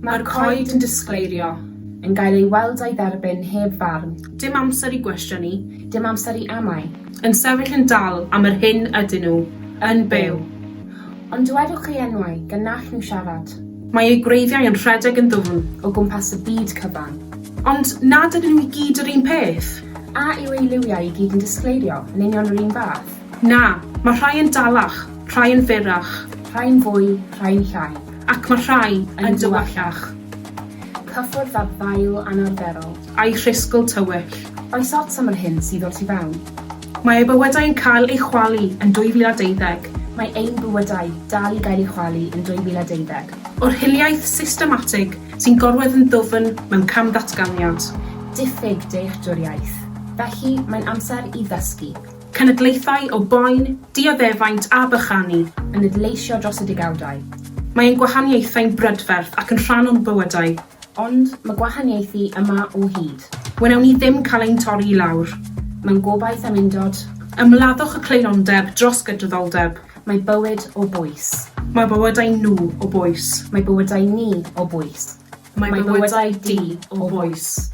Mae'r coed yn disgleirio. Yn gael ei weld a'i dderbyn heb farn. Dim amser i gwestiynu. Dim amser i amau. Yn sefyll yn dal am yr hyn ydyn nhw. Yn byw. Ond dywedwch eu enwau, gan na all nhw siarad. Mae eu gwreiddiau yn rhedeg yn ddwfn. O gwmpas y byd cyfan. Ond nad ydyn nhw i gyd yr un peth? A yw eu liwiau i gyd yn disgleirio, yn union yr un fath? Na, mae rhai yn dalach, rhai yn fyrrach. Rhai'n fwy, rhai'n llai. Ac mae rhai yn dywyllach. Cyffwrdd â ddail anarferol. A'i rhisgl tywyll. Oes ots am yr hyn sydd o'r tu fewn? Mae eu bywydau yn cael eu chwalu yn 2012. Mae ein bywydau dal i gael eu chwalu yn 2012. O'r hiliaeth systematig sy'n gorwedd yn ddwfn mewn camddatganiad. Diffyg dealltwriaeth. Felly, mae'n amser i ddysgu. Cenedlaethau o boen, dioddefaint a bychanu. Yn adleisio dros y degawdau. Mae ein gwahaniaethau'n brydferth ac yn rhan o'n bywydau. Ond mae gwahaniaethu yma o hyd. Wnawn ni ddim cael ein torri i lawr. Mewn gobaith am undod. Ymladdwch y creulondeb dros gydraddoldeb. Mae bywyd o bwys. Mae bywydau nhw o bwys. Mae bywydau ni o bwys. Mae bywydau di o bwys.